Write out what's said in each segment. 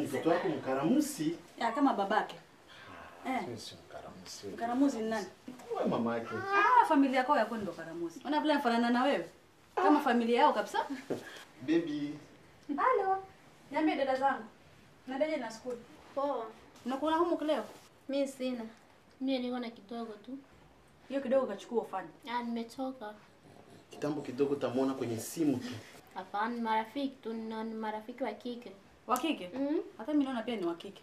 Mtoto wako mkaramusi? Ya kama babake. Sio mkaramusi. Mkaramusi ni nani? Wewe mama yake. Ah, familia yako yako ndio karamusi. Unaona vile anafanana na wewe? Kama familia yao kabisa. Baby. Halo. Niambie dada zangu. Naendaje na school? Poa. Unakuwa homework leo? Mimi sina. Mimi niko na kidogo tu. Hiyo kidogo kachukua ufanye. Ah, nimechoka. Kitambo kidogo utamuona kwenye simu tu. Hapana, marafiki tu, ni marafiki wa kike. Wa kike? Hata mimi naona pia ni wa kike.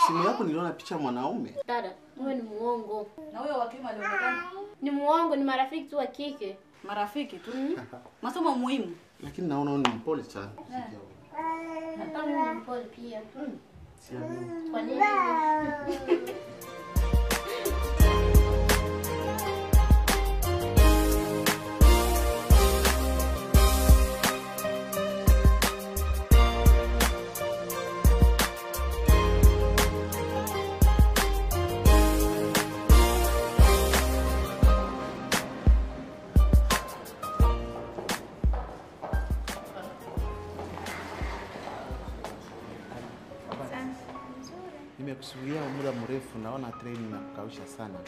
Simu yako niliona picha mwanaume. Dada, wewe ni muongo. Na huyo wa kiume alionekana? Ni muongo, ni marafiki tu wa kike. Marafiki tu. Masomo muhimu. Lakini naona wewe ni mpole sana. Hata mimi ni mpole pia. Siamini. Kwa nini? Nimekusubiria muda mrefu, naona treni inakukausha sana.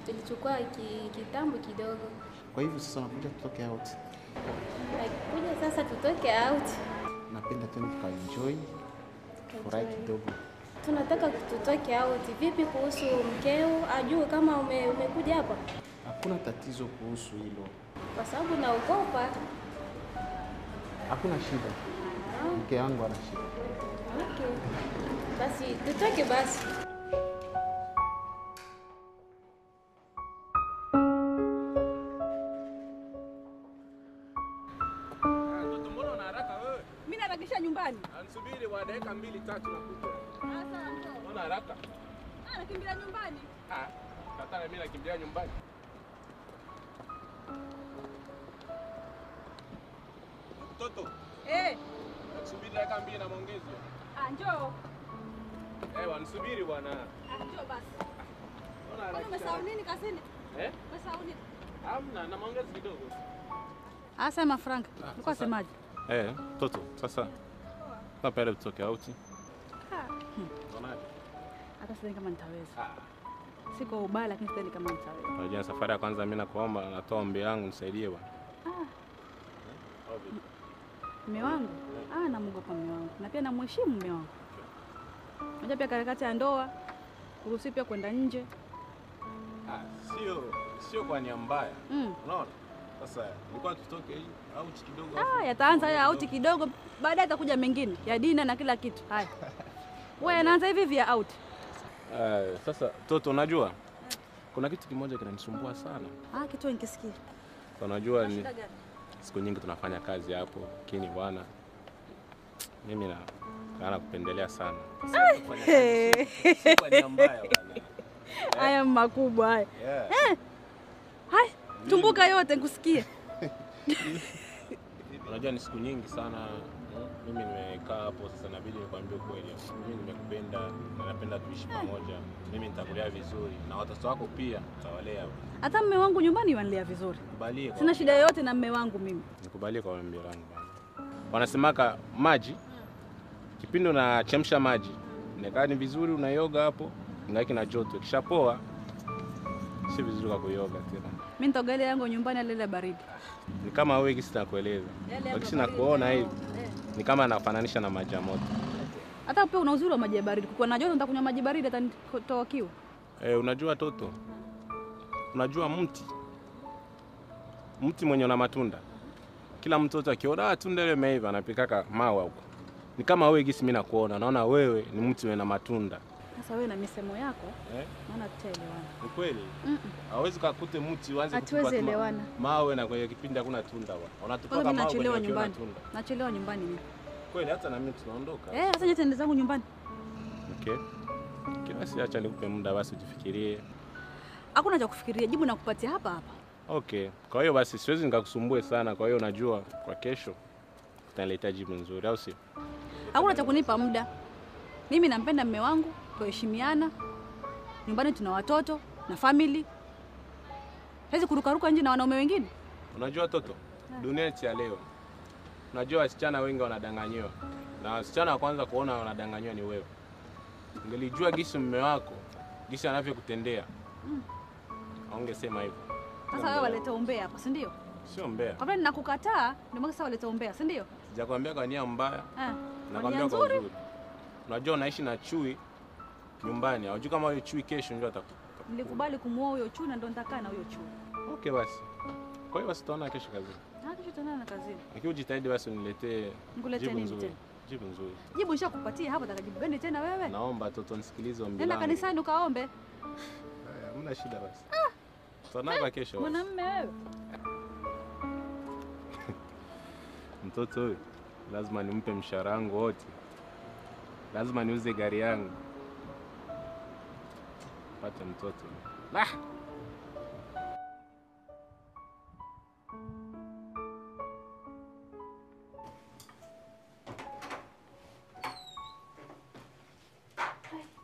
Tulichukua kitambo kidogo. Kwa hivyo sasa unakuja tutoke out. Nakuja sasa tutoke out. Napenda tena tukaenjoy. Furahi kidogo. Tunataka tutoke out. Vipi kuhusu mkeo? Ajue kama umekuja hapa? Hakuna tatizo kuhusu hilo. Kwa sababu naogopa. Hakuna shida. Mke wangu ana shida. Okay. Basi tutoke basi. Mtoto mbona una haraka wewe? Mimi naharakisha nyumbani. Anisubiri wa dakika 2 3 nakuja. Ah, sawa mtoto. Mbona haraka? Ah, nakimbia nyumbani. Ah, tata mimi nakimbia nyumbani. Mtoto. Eh. Nakusubiri dakika 2 na maongezi. Ah, njoo. Nisubiri bwana. Ah, njoo basi. Mbona umesahau nini kazini? Eh? Umesahau nini? Hamna, na maongezi kidogo. Ah, sema Frank. Ulikuwa semaje? Mtoto, sasa napenda tutoke out. Ah. Unaonaje? Hata sidhani kama nitaweza. Siko ubaya lakini sidhani kama nitaweza. Unajua safari ya kwanza mimi nakuomba, natoa ombi langu nisaidie bwana. Ah. Mume wangu? Ah, namuogopa mume wangu. Na pia namheshimu mume wangu. Unajua pia karakati ya ndoa, uruhusi pia kwenda nje. Ah, sio kwa nia mbaya. Unaona? Sasa nilikuwa tutoke hii out kidogo. Ah, yataanza haya out kidogo, baadaye itakuja mengine ya dina na kila kitu. Haya. Wewe anaanza hivi vya out. Sasa toto unajua kuna kitu kimoja kinanisumbua sana. Ah, kitu nikisikia. Unajua ni siku nyingi tunafanya kazi hapo, lakini bwana mimi na kupendelea sana. Sio kwa mbaya bwana. Haya makubwa haya. Hai, tumbuka yote nikusikie. Unajua ni siku nyingi sana mimi nimekaa hapo, sasa inabidi nikwambie ukweli. Mimi nimekupenda na napenda tuishi pamoja. Mimi nitakulea vizuri na watoto wako pia nitawalea. Hata mume wangu nyumbani wanilea vizuri. Nikubalie. Sina shida yoyote na mume wangu mimi. Nikubalie kwa ombi langu bwana. Wanasemaka maji kipindi unachemsha maji, inakaa ni vizuri unayoga hapo, ingaki na joto. Kishapoa si vizuri kwa kuyoga tena. Mimi nitaogelea yangu nyumbani alele baridi. Ni kama wewe kisi nakueleza. Wakati nakuona hivi ni kama nafananisha na maji ya moto. Hata pia una uzuri wa maji ya baridi. Kwa na joto nitakunywa maji baridi hata nitoa kiu. Unajua toto. Unajua mti. Mti mwenye una matunda. Kila mtoto akiona tunda ile imeiva anapikaka mawe huko. Ni kama wewe gisi mimi nakuona, naona wewe ni mti wenye matunda. Sasa wewe na misemo yako, naona tutaelewana. Ni kweli? Hawezi kukute mti uanze kutupa mawe na kwenye kipindi hakuna tunda bwana. Unatupaka mawe kwenye nyumbani. Nachelewa nyumbani mimi. Kweli hata na mimi tunaondoka. Sasa nje zangu nyumbani. Okay. Basi acha nikupe muda basi ujifikirie. Hakuna cha kufikiria, jibu nakupatia hapa hapa. Okay. Kwa hiyo basi siwezi nikakusumbue sana, kwa hiyo unajua kwa kesho utanileta jibu nzuri au sio? Hakuna cha kunipa muda. Mimi nampenda mume wangu, tuheshimiana. Nyumbani tuna watoto na family. Hawezi kurukaruka nje na wanaume wengine. Unajua toto, dunia ya leo. Unajua wasichana wengi wanadanganyiwa. Na wasichana wa kwanza kuona wanadanganywa ni wewe. Ungelijua gisi mume wako, gisi anavyokutendea. Ungesema hivyo. Sasa wewe waleta umbea hapa, si ndio? Sio umbea. Kwa vile ninakukataa, ndio maana sasa waleta umbea, si ndio? Sijakwambia kwa nia mbaya. Nakwambia kwa uzuri. Unajua unaishi na chui nyumbani. Hujui kama huyo chui kesho ndio atakupa. Nilikubali kumuoa huyo chui na ndio nitakaa na huyo chui. Okay basi. Kwa hiyo basi tutaona kesho kazini. Kesho tutaonana kazini. Lakini ujitahidi basi uniletee jibu nzuri. Jibu nzuri. Jibu nishakupatia hapo, utakajibu gani tena wewe? Naomba toto nisikilize ombi langu. Nenda kanisani ukaombe. Haya, hamna shida basi. Tutaonana kesho. Mwanamume wewe. Mtoto huyu lazima nimpe mshahara wangu wote. Lazima niuze gari yangu. Pate mtoto. Lah.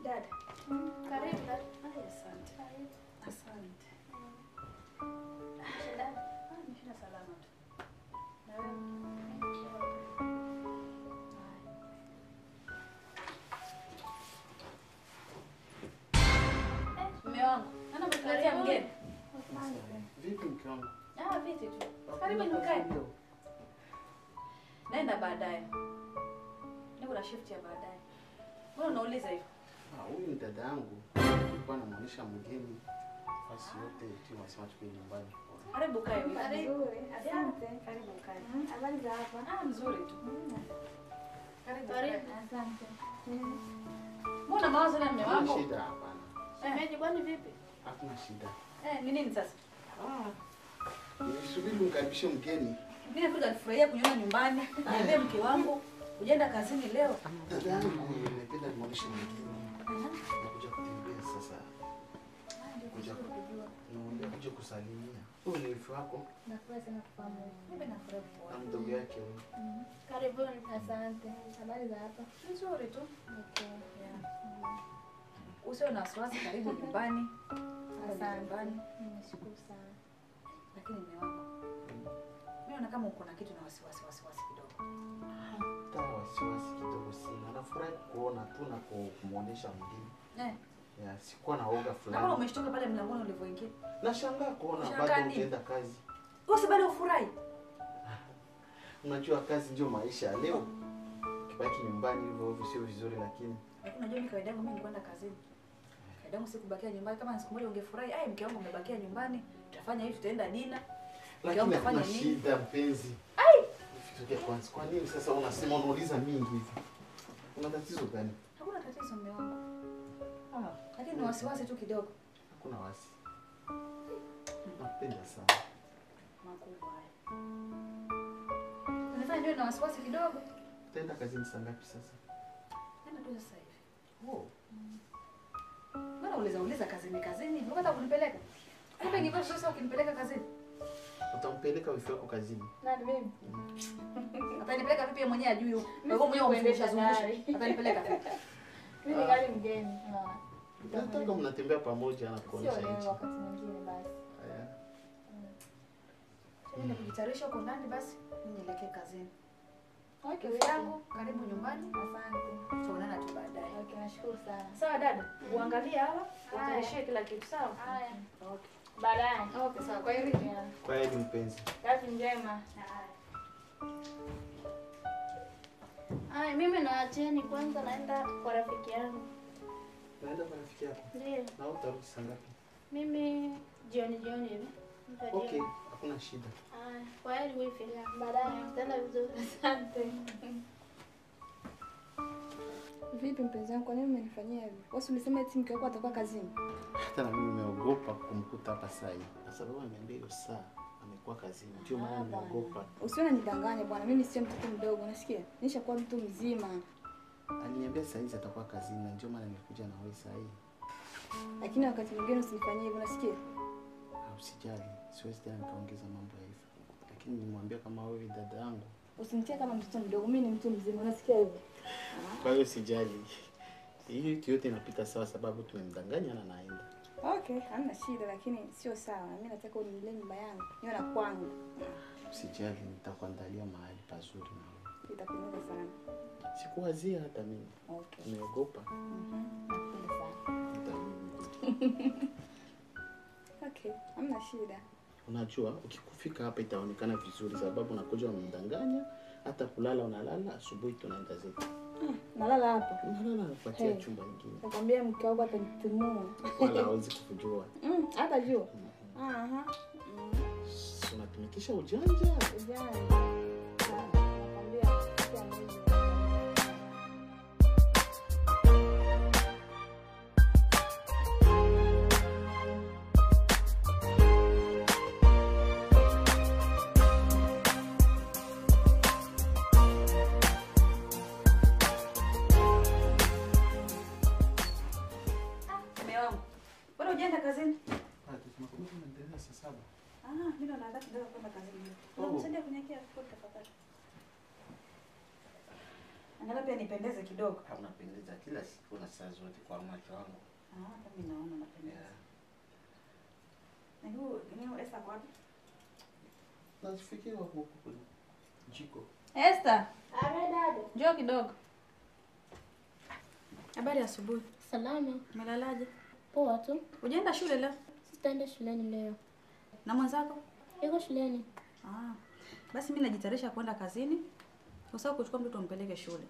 Dada. Karibu dada. Asante. Asante. Nimeshinda salama tu. Na wewe? Mume wangu, nani amekuletea mgeni? Vipi mke wangu? Vipi tu. Karibu nikae. Naenda baadaye. Niko na shift ya baadaye. Mbona unauliza hivyo? Huyu ni dada yangu. Nilikuwa namuonesha mgeni basi yote tu wasema tuko nyumbani. Karibu kae. Karibu. Asante. Karibu kae. Habari za hapa? Mzuri tu. Karibu. Asante. Mbona mawazo na mume wako? Shida hapana. Shemeji kwani vipi? Hakuna shida. Ni nini sasa? Nilisubiri mkaribishe mgeni. Mimi nafikiri nifurahia kuniona nyumbani. Niambie mke wangu, ujaenda kazini leo? Dada yangu nimependa nimuoneshe mgeni. Nakuja kutembea sasa. Kuja kujua. Kuja kusalimia. Huyu ni wifi wako? Nafurahi sana kufahamu. Mimi nafurahi kuona. Na mdogo yake huyu. Karibuni. Asante. Habari za hapa? Nzuri tu. Okay. Yeah. Usiwe na wasiwasi, karibu nyumbani. Asante. Nyumbani. Nimeshukuru sana. Lakini mume wangu, mimi naona kama uko na kitu na wasiwasi kidogo. Hata wasiwasi kidogo sina. Nafurahi kuona tu na kumuonesha mgeni. Ya, sikuwa na woga fulani. Na umeshtoka pale mlangoni ulivyoingia? Nashangaa kuona bado unaenda kazi. Wewe bado ufurahi? Unajua kazi ndio maisha leo. Kibaki nyumbani hivyo hivyo sio vizuri lakini. Unajua mimi kawaida yangu mimi nilikwenda kazini. Kawaida yangu sikubakia nyumbani. Kama siku moja ungefurahi, ai mke wangu umebakia nyumbani, tutafanya hivi, tutaenda dina. Lakini hakuna shida mpenzi. Ai! Fikiria kwanza, kwa nini sasa unasema unauliza mingi hivi? Una tatizo gani? Hakuna tatizo mume wangu. Lakini ni wasiwasi tu kidogo. Hakuna wasi. Napenda sana. Makubwa haya. Unafanya ndio na wasiwasi kidogo. Utaenda kazini saa ngapi sasa? Naenda tu sasa hivi. Oh. Mbona uliza kazini? Unataka kunipeleka? Kumbe ingekuwa sasa ukinipeleka kazini. Utampeleka wifi wako kazini? Nani mimi? Atanipeleka vipi mwenyewe ajui huko? Wewe mwenyewe umfundisha zungusha. Atanipeleka vipi? Mimi ni gari mgeni. Nataka mnatembea pamoja na kuonyesha nchi. Sio wakati mwingine basi. Haya. Mimi nakujitayarisha huko ndani basi, mimi nielekee kazini. Okay, yangu karibu nyumbani. Asante. Tuonana tu baadaye. Okay, nashukuru sana. Sawa dada, uangalie hawa, utayarishie kila kitu sawa? Haya. Okay. Baadaye. Okay, sawa. Kwa heri. Kwa heri mpenzi. Kazi njema. Haya, mimi naacheni kwanza naenda kwa rafiki yangu. Naenda kwa rafiki yako? Ndiyo. Na utarudi saa ngapi? Mimi jioni hivi. Okay, hakuna shida. Haya, kwa heri wifi. Baadaye tutaenda vizuri. Asante. Vipi mpenzi wangu, kwa nini umenifanyia hivi? Wewe ulisema eti mke wako atakuwa kazini. Hata na mimi nimeogopa kumkuta hapa saa hii. Kwa sababu ameniambia hiyo saa amekuwa kazini. Ndio maana nimeogopa. Usione nidanganye bwana, mimi sio mtoto mdogo, unasikia? Nishakuwa mtu mzima. Aliniambia saa hizi atakuwa kazini na ndio maana nilikuja na wewe saa hii. Lakini wakati mwingine usinifanyie hivyo, unasikia? Usijali, siwezi tena nikaongeza mambo ya hivyo. Lakini nilimwambia kama wewe dada yangu. Usinitie kama mtoto mdogo, mimi ni mtu mzima, unasikia hivyo? Kwa hiyo sijali. Hii yote inapita sawa sababu tumemdanganya na naenda. Okay, hamna shida lakini sio sawa. Mimi nataka unilee nyumba yangu, niwe na kwangu. Usijali, nitakuandalia mahali pazuri na wewe. Itapendeza sana. Sikuwazia hata mimi. Okay. Nimeogopa. Napenda sana. Hata mimi. Okay, hamna shida. Unajua ukikufika hapa itaonekana vizuri sababu unakuja unamdanganya, hata kulala unalala, asubuhi tunaenda zetu. Nalala hapa. Unalala nakupatia Hey. chumba kingine. Nakwambia mke wako atanitimua. Wala hawezi kukujua. Hata jua. Aha. Unatumikisha ujanja. Ujanja. Nakwambia kia mwezi. Mume wangu, mbona hujaenda kazini? Saa 7. Mimi naandaa kidogo kwenda kazini. Unanisaidia kunyekea kwa tafadhali. Angalau pia nipendeze kidogo. Unapendeza kila siku na saa zote kwa macho yangu. Hata mimi naona napendeza. Na huu ni Esther kwa wapi? Nafikiri wako huko kwenye jiko. Esther, Abe dada. njoo kidogo. Habari ya asubuhi. Salama. Umelalaje? Poa tu. Hujaenda shule leo? Sitaenda shuleni leo. Na mwenzako? Yuko shuleni. Basi mimi najitayarisha kwenda kazini. Usahau kuchukua mtoto umpeleke shule.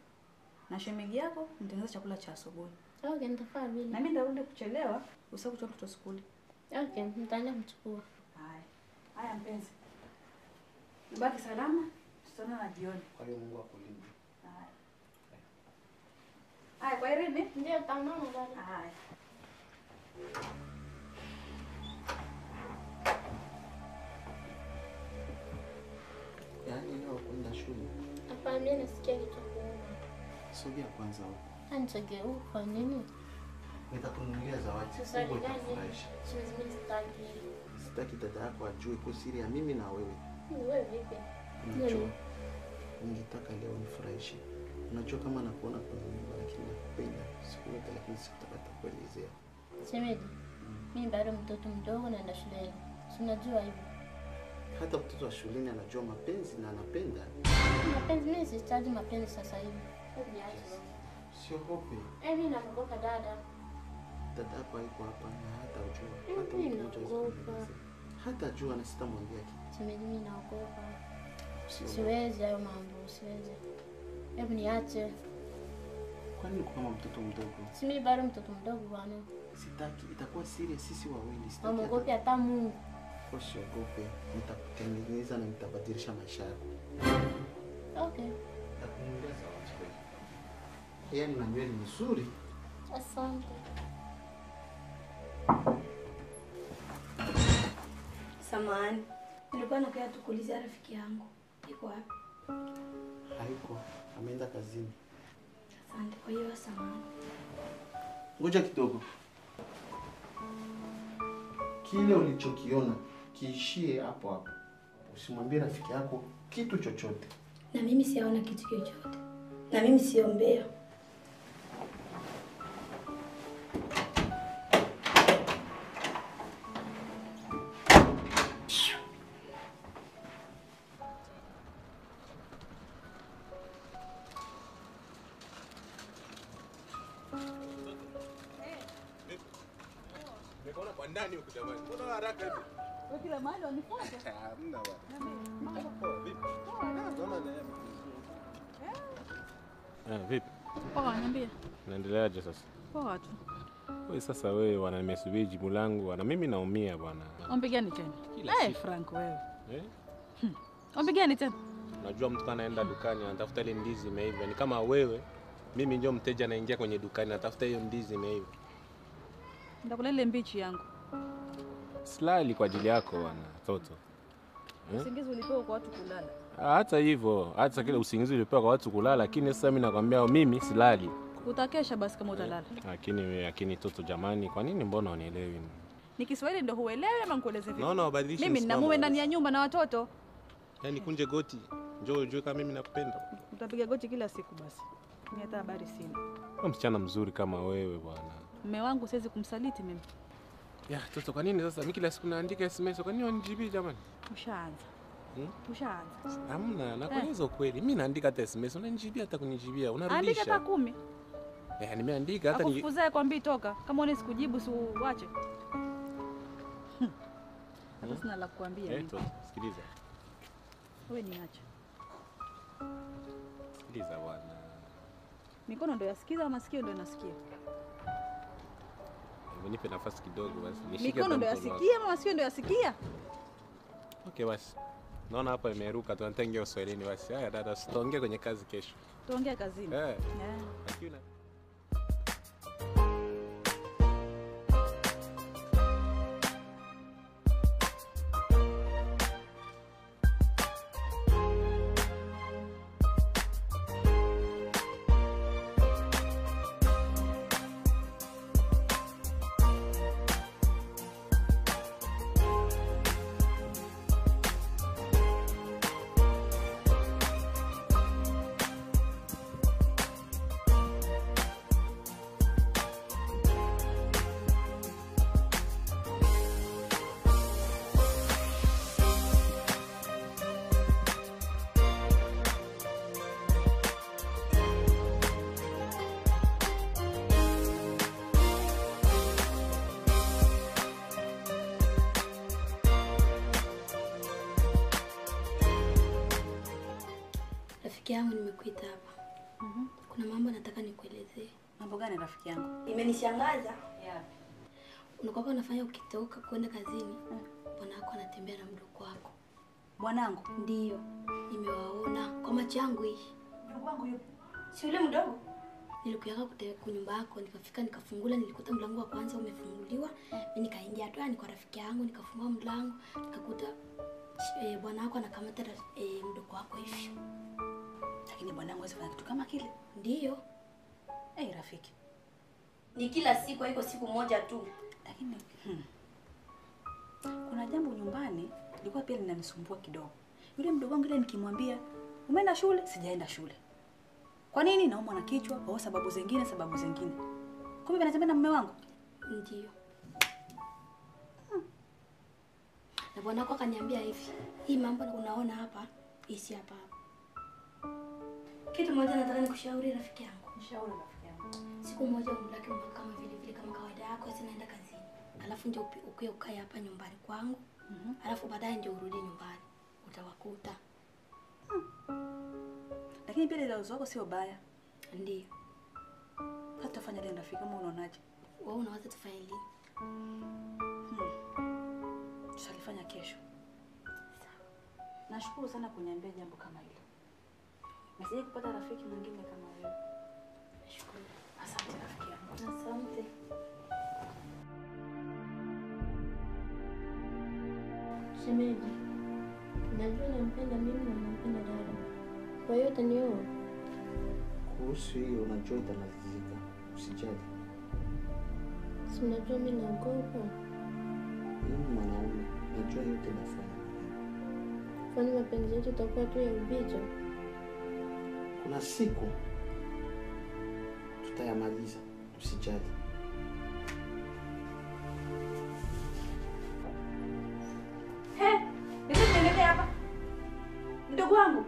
Na shemeji yako mtengeneze chakula cha asubuhi. Okay, nitafaa vile. Na mimi nitarudi kuchelewa, usahau kuchukua mtoto skuli. Okay, nitaenda kumchukua. Haya. Haya mpenzi. Ubaki salama, tutaonana jioni. Kwa hiyo Mungu akulinde. Haya. Haya, kwa Irene. Ndio, tutaonana dada. Haya. Yaani leo kwenda shule. Hapana, mimi nasikia kichwa kuuma. Sogea kwanza huko. Nisogee huko kwa nini? Nitakununulia zawadi Sasa kubwa ni gani? itakufurahisha. Siwezi mimi sitaki. Sitaki dada yako ajue kwa siri ya mimi na wewe. Wewe vipi? Unajua, ningetaka leo nifurahishe. Unajua kama nakuona kwenye nyumba lakini nakupenda siku yote, lakini sikutaka kukuelezea. Shemeji, mimi bado mtoto mdogo naenda shuleni. Si unajua hivyo. Hata mtoto wa shuleni anajua mapenzi na anapenda. Mapenzi mimi sihitaji mapenzi sasa hivi. Hebu niache. Siogope. Mimi namuogopa dada. Dada yako hayuko hapa na hata ujua. Hata Mimi mtu mmoja hawezi naogopa. kunielezea. Hata jua na sitamwambia kitu. Shemeji, mimi naogopa. Usiogope. Siwezi hayo mambo, siwezi. Hebu niache. Kwani uko kama mtoto mdogo? Si mimi bado mtoto mdogo bwana. Sitaki, itakuwa siri sisi wawili. Sitaki. Namuogopi hata Mungu. Usiogope, nitakutengeneza na nitabadilisha maisha yako. Okay. Nitakununulia zawadi kweli. Yaani na nywele nzuri. Asante. Samahani, nilikuwa nakuja tu kuulizia rafiki yangu yuko wapi? Hayuko, ameenda kazini. Asante. Kwa hiyo samahani. Ngoja kidogo. Kile ulichokiona kiishie hapo hapo. Usimwambie rafiki yako kitu chochote. Na mimi siaona kitu chochote. Na mimi siombea. Nimekuona kwa ndani huko jamani. Mbona haraka hivi? Wewe kila mahali wanifuata. Hamna bwana. Poa vipi? Naona neema. Vipi? Poa, niambie. Naendeleaje sasa? Poa tu. Wewe sasa wewe wana nimesubiri jibu langu na mimi naumia bwana. Ombi gani tena? Kila siku. Frank wewe. Eh? Ombi gani tena? Unajua mtu anaenda dukani anatafuta ile ndizi imeiva. Ni kama wewe, mimi ndio mteja naingia kwenye dukani natafuta hiyo ndizi imeiva. Nitakula ile mbichi yangu. Silali kwa ajili yako bwana toto. Usingizi ulipewa kwa watu kulala. Hata hivyo, hata kile usingizi ulipewa kwa watu kulala, lakini sasa mimi nakwambia mimi silali. Utakesha basi kama utalala. Lakini toto jamani, kwa nini mbona unielewi? Ni Kiswahili ndio huelewi ama nikueleze vipi? Naona ubadilishe. Mimi nina mume ndani ya nyumba na watoto. Yaani kunje goti. Njoo ujue kama mimi nakupenda. Utapiga goti kila siku basi. Mimi hata habari sina. Wewe msichana mzuri kama wewe bwana. Mume wangu siwezi kumsaliti mimi. Ya, toto kwa nini sasa mimi kila siku naandika SMS, kwa nini unijibii jamani? Ushaanza. Ushaanza. Hamna, nakueleza ukweli. Mimi naandika hata SMS, unanijibia hata kunijibia, unarudisha. Andika hata 10. Nimeandika hata nikufukuzae kwambii toka. Kama unaweza kujibu si uache. Hata sina la kukuambia mimi. Sikiliza. Wewe niache. Sikiliza bwana. Mikono ndio yasikiza, masikio ndio yanasikia. Nipe nafasi kidogo basi. Nishike. Mikono ndio yasikia, masikio ndio yasikia. Okay basi. Naona hapa imeruka, tunatengea Uswahilini basi. Haya dada, tutaongea kwenye kazi kesho. Tuongea kazini. Eh. Lakini Rafiki yangu, nimekuita hapa. Kuna mambo nataka nikuelezee. Mambo gani rafiki yangu? Imenishangaza. Yeah. Unakuwa unafanya ukitoka kwenda kazini, bwana wako anatembea na mdogo wako. Bwanangu? Ndio. Nimewaona kwa macho yangu hii. Mdogo wangu yupi? Si yule mdogo. Nilikuja kwa nyumba yako, nikafika nikafungula, nilikuta mlango wa kwanza umefunguliwa. Mimi nikaingia tu ni kwa rafiki yangu, nikafungua mlango, nikakuta bwana wako anakamata mdogo wako hivyo. Lakini bwanangu hawezi kufanya kitu kama kile. Ndio. Rafiki. Ni kila siku, haiko siku moja tu. Lakini kuna jambo nyumbani lilikuwa pia linanisumbua kidogo. Yule mdogo wangu ile nikimwambia umeenda shule, sijaenda shule. Kwa nini? Naumwa na kichwa au sababu zingine, sababu zingine. Kumbe anatembea na mume wangu? Ndio. Na bwana wako akaniambia hivi, hii mambo unaona hapa, isi hapa hapa. Kitu moja nataka nikushauri rafiki yangu. Nishauri rafiki yangu. Siku moja umlake kama vile vile kama kawaida yako, sasa naenda kazini. Alafu ndio ukue ukae hapa nyumbani kwangu. Alafu baadaye ndio urudi nyumbani. Utawakuta. Lakini pia ile wazo wako sio baya. Ndio. Sasa tutafanya lini rafiki, kama unaonaje? Wewe unawaza tufanye lini? Tutalifanya kesho. Sawa. Nashukuru sana kuniambia jambo kama hilo. Na sije kupata rafiki mwingine kama wewe. Nashukuru. Asante rafiki yangu. Asante. Shemeji, najua nampenda mimi na nampenda dada. Kwa hiyo utanioa? Kuhusu hiyo unajua itamalizika. Usijali. Si unajua mimi naogopa. Mimi mwanaume, najua yote nafanya. Kwani mapenzi yetu itakuwa tu ya ubicha? Kuna siku tutayamaliza, usijali. Nini tunaendelea hapa? Mdogo wangu.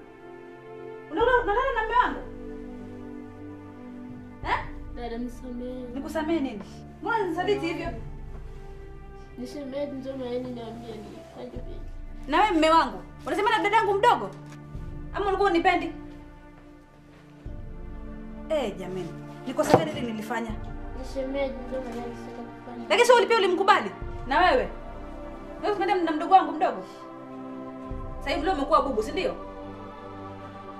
Unalala na mume wangu? Dada nisamehe. Nikusamehe nini? Mbona unisaliti hivyo? Nisamehe ndio maana niambie nifanye vipi. Na wewe mume wangu, unasema na dadangu mdogo? Ama ulikuwa unipendi? Jamani, ni kosa gani hili nilifanya? Nisamehe ndio maana nisema kufanya. Lakini sio ulipia ulimkubali? Na wewe? Wewe unaenda na mdogo wangu mdogo? Sasa hivi leo umekuwa bubu, si ndio?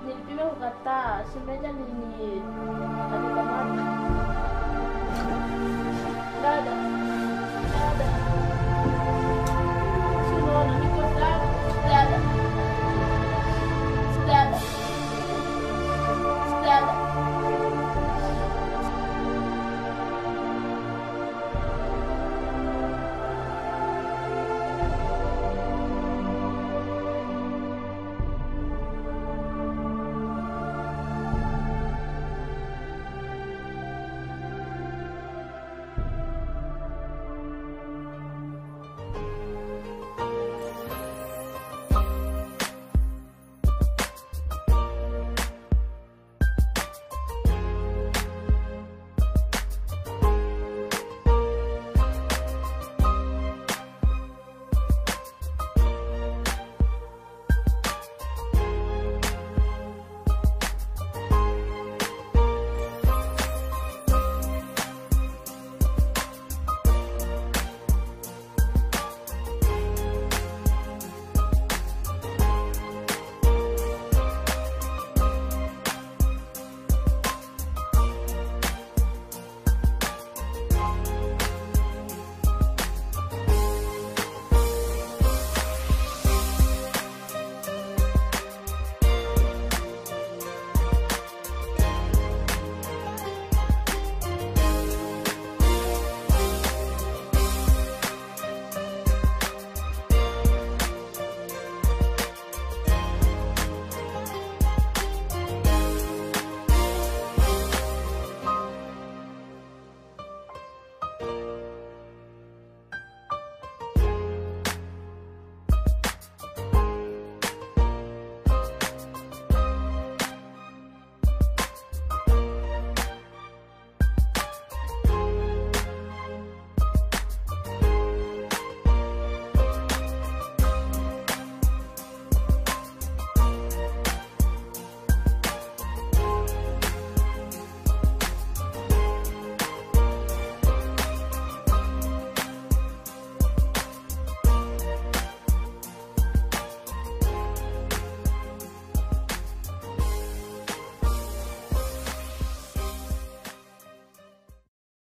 Nilipima kukataa, shemeji alini alikamata. Dada. Dada. Sio, niko sawa.